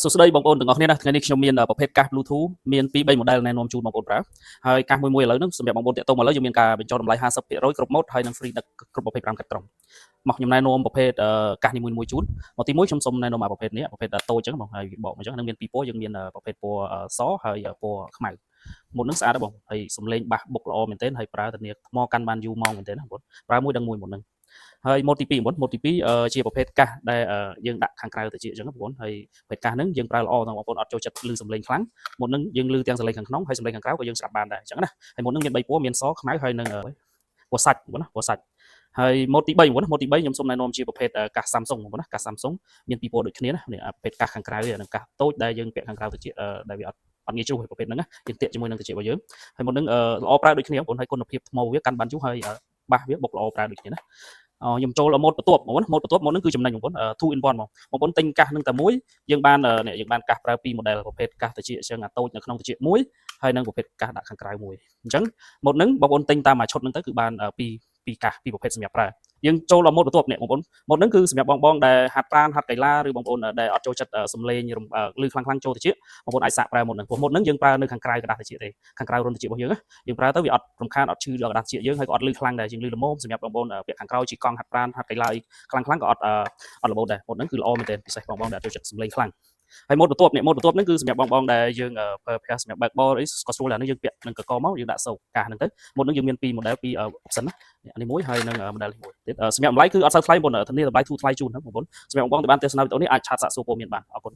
សួស្តីបងប្អូនទាំងអស់គ្នាណាថ្ងៃនេះខ្ញុំមានប្រភេទកាស Bluetooth មាន2 3 model ណែនាំជូនបងប្អូនប្រើហើយកាសមួយមួយឥឡូវហ្នឹងសម្រាប់បងប្អូនតាក់ទងមកឥឡូវយើងមានការបញ្ចុះតម្លៃ50%គ្រប់ម៉ូដហើយនិង free ដឹកគ្រប់25ខេត្តក្រុងមកខ្ញុំណែនាំប្រភេទកាសនីមួយៗជូនមកទីមួយខ្ញុំសូមណែនាំអាប្រភេទនេះប្រភេទតូចអញ្ចឹងបងហើយបកមកអញ្ចឹងនឹងមានពីរពណ៌យើងមានប្រភេទពណ៌សហើយពណ៌ខ្មៅម៉ូដហ្នឹងស្អាតបងហើយសំឡេងបាសបុកល្អមែនទែនហើយប្រើធានាថ្មកាន់បានយូរម៉ោងមែនទែនណាបងប្រើមួយដឹងមួយម៉ូដហ្នឹងហើយម៉ូដទី2មុនម៉ូដទី2ជាប្រភេទកាសដែលយើងដាក់ខាងក្រៅទៅជាអញ្ចឹងបងប្អូនហើយប្រភេទកាសហ្នឹងយើងប្រើល្អដល់បងប្អូនអត់ចូលចិត្តឮសំឡេងខ្លាំងម៉ូដហ្នឹងយើងឮទាំងសំឡេងខាងក្នុងហើយសំឡេងខាងក្រៅក៏យើងស្ដាប់បានដែរអញ្ចឹងណាហើយម៉ូដហ្នឹងមាន3ពណ៌មានសខ្មៅហើយនិងពណ៌សាច់បងប្អូនណាពណ៌សាច់ហើយម៉ូដទី3បងប្អូនម៉ូដទី3ខ្ញុំសូមណែនាំជាប្រភេទកាស Samsung បងប្អូនណាកាស Samsung មានពីរពណ៌ដូចគ្នាណានេះប្រភេទកាសខាងក្រៅនិងកាសតូចដែលយើងពាក់ខាងក្រៅទៅជាដែលវាអត់អត់ងាយជ្រុះប្រភេទហ្នឹងណាយើងទាក់ជាមួយនឹងត្រចៀករបស់យើងហើយមុនហ្នឹងល្អប្រើដូចគ្នាបងប្អូនហើយគុណភាពថ្មវាកាន់បានយូរហើយបាសវាបុកល្អប្រើដូចគ្នាណាខ្ញុំចូលម៉ូដបន្ទាប់បងប្អូនម៉ូដបន្ទាប់ម៉ូដហ្នឹងគឺចំណេញបងប្អូន2 in 1ហ្មងបងប្អូនទិញកាសនឹងតែមួយយើងបាននេះយើងបានកាសប្រើពីរ model ប្រភេទកាសត្រចៀកអញ្ចឹងអាតូចនៅក្នុងត្រចៀកមួយហើយនិងប្រភេទកាសដាក់ខាងក្រៅមួយអញ្ចឹងម៉ូដហ្នឹងបងប្អូនទិញតាមមួយឈុតហ្នឹងទៅគឺបានពីរពីរកាសពីរប្រភេទសម្រាប់ប្រើយើងចូលដល់ម៉ូដបន្ទាប់នេះបងប្អូនម៉ូដហ្នឹងគឺសម្រាប់បងបងដែលហាត់ប្រាណហាត់កីឡាឬបងប្អូនដែលអត់ចូលចិត្តសំឡេងឮខ្លាំងខ្លាំងចូលត្រចៀកបងប្អូនអាចសាកប្រើម៉ូដហ្នឹងព្រោះម៉ូដហ្នឹងយើងប្រើនៅខាងក្រៅក្រដាសត្រចៀកទេខាងក្រៅរន្ធត្រចៀករបស់យើងណាយើងប្រើទៅវាអត់រំខានអត់ឈឺដល់ក្រដាសត្រចៀកយើងហើយក៏អត់ឮខ្លាំងដែរយើងឮល្មមសម្រាប់បងប្អូនពាក់ខាងក្រោយជិះកង់ហាត់ប្រាណហាត់កីឡាអីខ្លាំងខ្លាំងក៏អត់អត់របូតដែរម៉ូដហ្នឹងគឺល្អមែនទែនពិសេសបងបងដែលចូលចិត្តសំឡេងខ្លាំងហើយម៉ូដបន្ទាប់នេះម៉ូដបន្ទាប់ហ្នឹងគឺសម្រាប់បងបងដែលយើងប្រើប្រាស់សម្រាប់បើកបរអីក៏ស្រួលដែរនេះយើងពាក់នឹងកកមកយើងដាក់សោកកាសហ្នឹងទៅម៉ូដហ្នឹងយើងមានពីរ model ពីរ option ណានេះមួយហើយនឹង model នេះមួយទៀតសម្រាប់តម្លៃគឺអត់សូវថ្លៃបងធានាតម្លៃធូរថ្លៃជូនណាបងប្អូនសម្រាប់បងបងដែលបានទស្សនាវីដេអូនេះអាច chat សាកសួរព័ត៌មានបានអរគុណច្រើន។